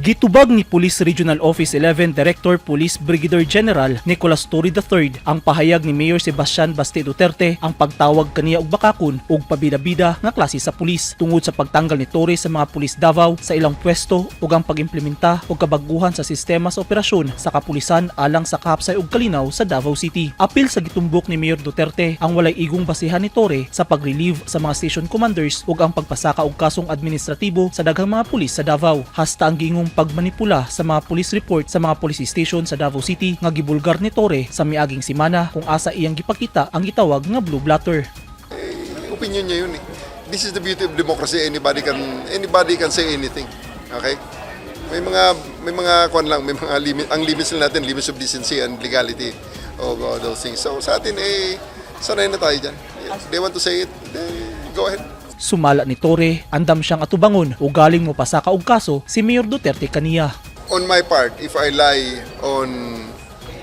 Gitubag ni Police Regional Office 11 Director Police Brigadier General Nicolas Torre III ang pahayag ni Mayor Sebastian Baste Duterte ang pagtawag kaniya og bakakon ug pabida-bida nga klase sa pulis tungod sa pagtanggal ni Torre sa mga pulis Davao sa ilang pwesto ug ang pag-implementa og kabaguhan sa sistema sa operasyon sa kapulisan alang sa kahapsay ug kalinaw sa Davao City. Apil sa gitumbok ni Mayor Duterte ang walay igong basihan ni Torre sa pag-relieve sa mga station commanders ug ang pagpasaka og kasong administratibo sa daghang mga pulis sa Davao. Hasta ang giingong pagmanipula sa mga police report sa mga police station sa Davao City nga gibulgar ni Torre sa miaging semana kung asa iyang gipakita ang gitawag nga blue blotter. Eh, opinion niya yun eh. This is the beauty of democracy. Anybody can say anything. Okay? May mga kwan lang, may mga limit, ang limits lang natin, limits of decency and legality of all those things. So sa atin eh, sanay na tayo dyan. If they want to say it, they go ahead. Sumala ni Torre, andam siyang atubangon o galing mo pasaka og kaso si Mayor Duterte kaniya. On my part, if I lie on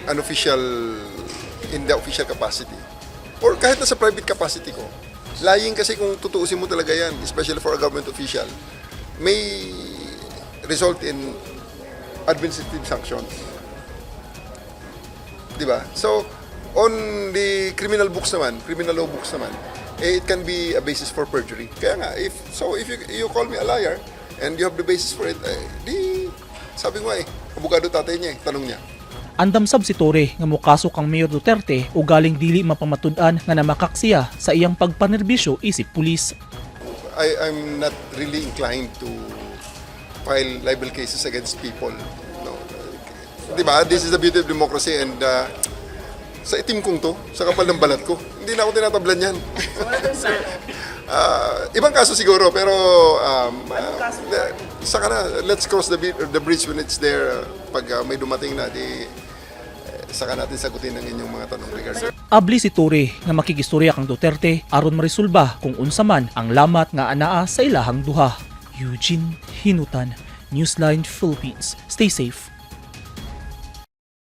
an official, in the official capacity, or kahit na sa private capacity ko, lying kasi, kung tutuusin mo talaga yan, especially for a government official, may result in administrative sanctions. Di ba? So, on the criminal books naman, criminal law books naman, eh, it can be a basis for perjury. Kaya nga, if so if you call me a liar and you have the basis for it, eh, di sabi ko nga eh, abogado tatay niya eh, tanong niya. Andam sab si Torre nga mokaso kang Mayor Duterte o galing dili mapamatud-an nga namakak siya sa iyang pagpanerbisyo isip pulis. I'm not really inclined to file libel cases against people. No. Di ba? This is the beauty of democracy and sa itim kong to, sa kapal ng balat ko, hindi na ako tinatablan yan. Ibang kaso siguro, pero saka na, let's cross the bridge when it's there. Pag may dumating na, di, eh, saka natin sagutin ang inyong mga tanong regarding Abli si Torre nga makigistorya kang Duterte aron maresolba kung unsa man ang lamat nga anaa sa ilahang duha. Eugene Hinutan, Newsline Philippines. Stay safe.